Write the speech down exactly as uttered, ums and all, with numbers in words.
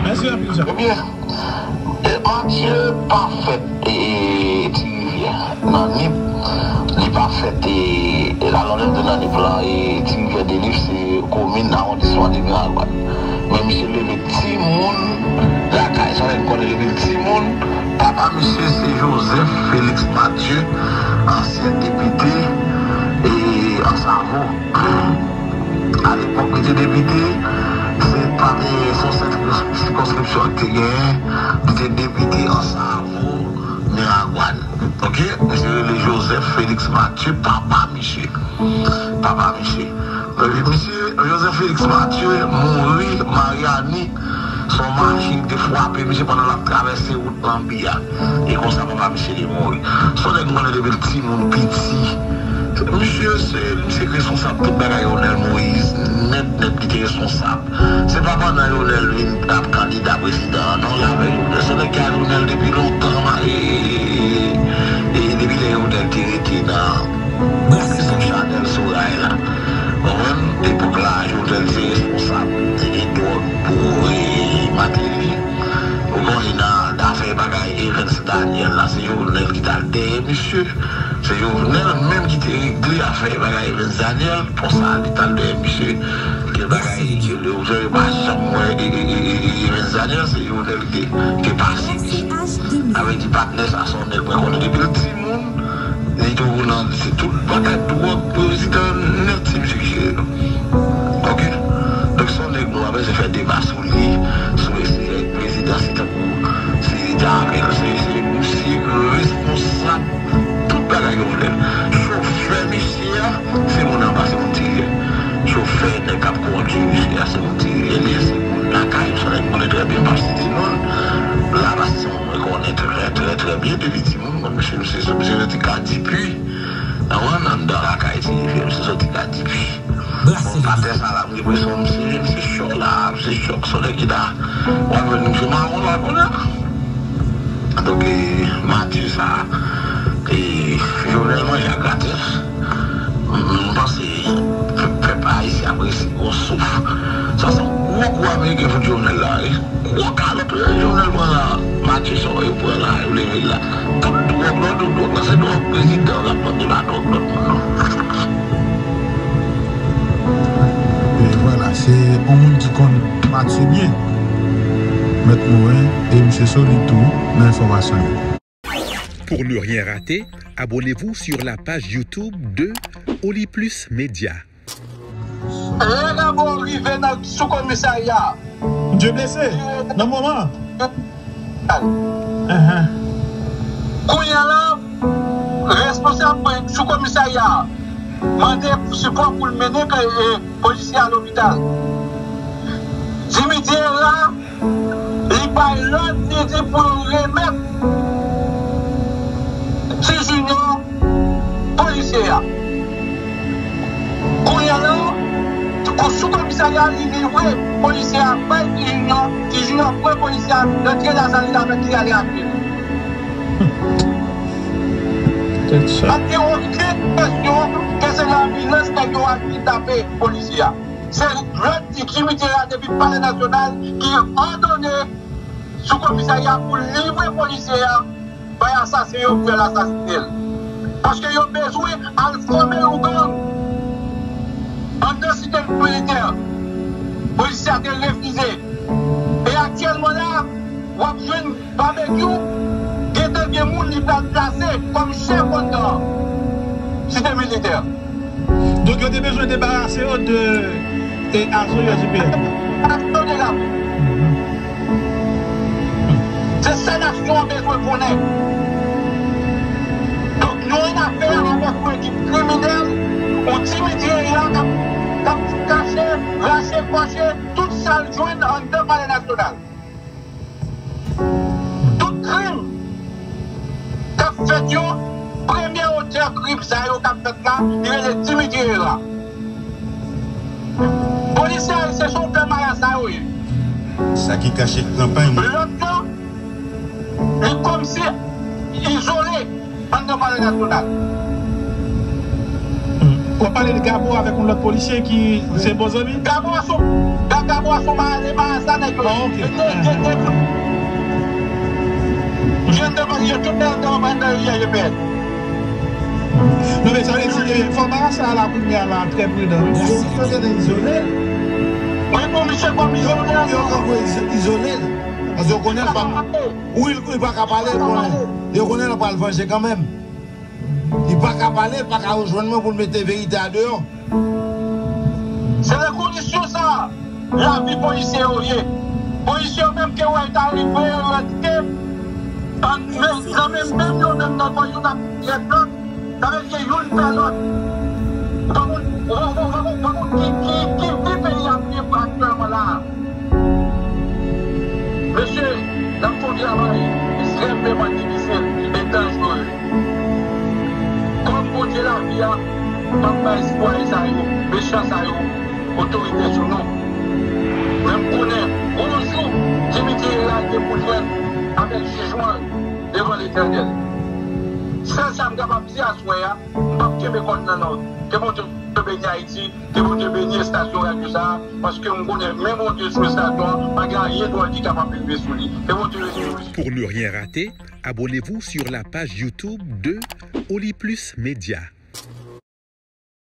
Mèsi anpil, Jean. Ebyen, e, Mathieu pa fèt, e, e, Ti Rivyè nan Nip. Li pa fèt, e, e, la lòt de nan Nip la, e, Ti Rivyè de Nip se komin, awondisman de Miragwàn. Men misye leve timoun lakay, sa fè m konnen depi l timoun. Papa misye se Joseph Félix Mathieu, ansyen depite, e, Ansavo. Alepòk li te depite, se pa te, se yon sèl sikonskripsyon li te genyen, li te depite Ansavo, Miragwàn. Ok? Misye rele Joseph Félix Mathieu, papa misye. Papa misye. Epi misye, Joseph Félix Mathieu mouri Maryani, se yon machin ki te frape misye pandan l ap travèse wout Lanbi a. E konsa papa misye te mouri. Se yon nèg m konnen depi l timoun piti. Misye se, misye k responsab tout bagay Jovenel Moïse, nèt, nèt li te responsab. Se pa pandan Jovenel vin ap kandida prezidan an, non, l avèk Jovenel. Se nèg ki avèk Jovenel depi lontan, ma-, e, e, e, e, depi lè Jovenel te rete nan prizon Chanèl Soray la. Ou konprann? Epòk la, Jovenel te responsab de dwòg pou, e, Martelly. Ou konnen nan afè bagay Evens Daniel la, se Jovenel ki t al dèyè misye. Se Jovenel menm ki te regle afè bagay Evens Daniel. Konsa, li t al dèyè misye. Ke bagay, ke le, yo pa janm wè, e, e, e, e, e, Evens Daniel, se Jovenel ki te, ki te pase misye. Avè di patnè sa, se yon nèg mwen konnen depi l timoun. Li toujou nan, se tout bagay dwòg, prezidan nèt, se misye ki jere nou. Ok? Donk, se yon nèg nou pa bezwen fè deba sou li, sou eseye prezidan, se tankou, se Javel, se, se misye ki responsab tout bagay Jovenel. Chofè misye a, se moun anba, se moun Ti Rivyè. Chofè nèg k ap kondui misye a, se moun Ti Rivyè li ye, se moun lakay, se nèg m konnen trè byen, m p ap site non l la, paske se moun mwen konnen trè, trè, trè byen depi timoun. Mwen, misye, misye, misye soti Kadipi. Avan, anndan lakay Ti Rivyè, misye soti Kadipi. Bon, patè sa la, m gen enpresyon misye, misye chòk la, misye chòk, se yon nèg ki ta, w ap jwenn misye mawon la kounye a. Donk, e, Mathieu sa, e, Jovenel manje a gratis. M, m panse pèp, pèp ayisyen ap resi gwo souf. Sa se yon gwo kou ameriken fout Jovenel la, wi. Gwo kalòt, wi, Jovenel pran la, Mathieu sa yo pran la, yo leve l la. Tout dwòg nan, tout dwòg nan, se dwòg prezidan l ap vande, pa dwòg lòt moun, non. E vwala, se yon moun ki konn Mathieu byen. Mèt Morin, e misye solid tou nan enfòmasyon yo. Pour ne rien rater, abonnez-vous sur la page YouTube de Oli Plus Média. Lè Gabo rive nan sou komisarya. Dye blese nan moman. Ahan. Kounye a la, responsab sou komisarya a mande sipò pou l mennen, e, polisye a lopital. Dimitri Herard, li bay lòd, li di pou yo remèt Ti Junior polisye a. Kounye a la, kou-, sou komisarya a, li livre polisye a bay Ti Junior, Ti Junior pran polisye a, rantre nan sal li avèk li, ale ak li. Pa gen okenn kesyon ke se nan anbilans nèg yo al kidnape polisye a. Se lòd Dimitri Herard depi Palè Nasyonal ki òdone sou komisarya pou livre polisye a bay asasen yo pou y al asasinen l. Paske yo bezwen al fòme yon gang anndan Site Militè. Polisye a te refize. E aktyèlman la, w ap jwenn Babekyou gentan gen moun li pral plase kòm chèf anndan Site Militè. Donk, yo te bezwen debarase yo de, e, Azorius J P M. Debarase yo de la. Se sa nasyon an bezwen konnen. Donk, nou annafè avèk yon ekip kriminèl, yon Dimitri Herard k ap, k ap kache, rache, kòche tout sa l jwenn anndan Palè Nasyonal. Tout krim k ap fèt yo, premye otè krim sa yo k ap fèt la, li rele Dimitri Herard. Polisye ayisyen se yon pè marasa yo ye. Sa ki kache kanpay mwen. Lòt yo, li kòmsi izole anndan Palè Nasyonal. W ap pale de Gabo avèk yon lòt polisye ki se bon zanmi? Gabo a sou, Ga- Gabo a sou ma- e ma sa nèg yo. Ah, ok. Gen de, gen de, gen de bandi yo tout nan nan nan G P N. Non, men sa vle di, eh, fò Marasa la kounye a la trè pridan. Yo, yo gentan izole l. Wi, bon, misye kòm izole l. Yo kanpe izo- izole l. Paske yo konnen l pa, wi, li pa ka pale, l konnen. Yo konnen l pral vanje kanmenm. Li pa ka pale, li pa ka rejwenn mwen pou l mete verite a deyò. Se rekondisyon sa, lavi polisye yo ye. Polisye yo menm ke wè ta rive revandike, an men, nan menm, menm yo menm nan kò yo n ap fè lòt, sa vle di ke youn fè lòt. Ou pa konn, ou pa konn, ou pa konn, ou pa konn ki, ki, ki vi peyi a ap viv aktyèlman la a. Mesye, n ap fè yon travay ekstrèmeman difisil e danjere. Kòm Bondye lavi a, m ap bay sitwayen sa yo, mechan sa yo, otorite sou nou. Men m konnen, yon jou, Dimitri Hérard gen pou jwenn avèk jijman l devan Letènèl. Sèl sa m kapab di aswè a, m p ap kenbe kòd nan non. Ke Bondye beni Ayiti, ke Bondye beni estasyon radyo sa a, paske m konnen men Bondye sou estasyon an, pa gen anyen dwòl ki kapab rive sou li. Ke Bondye beni nou. Pour ne rien rater, abonnez-vous sur la page YouTube de Oli Plus Média.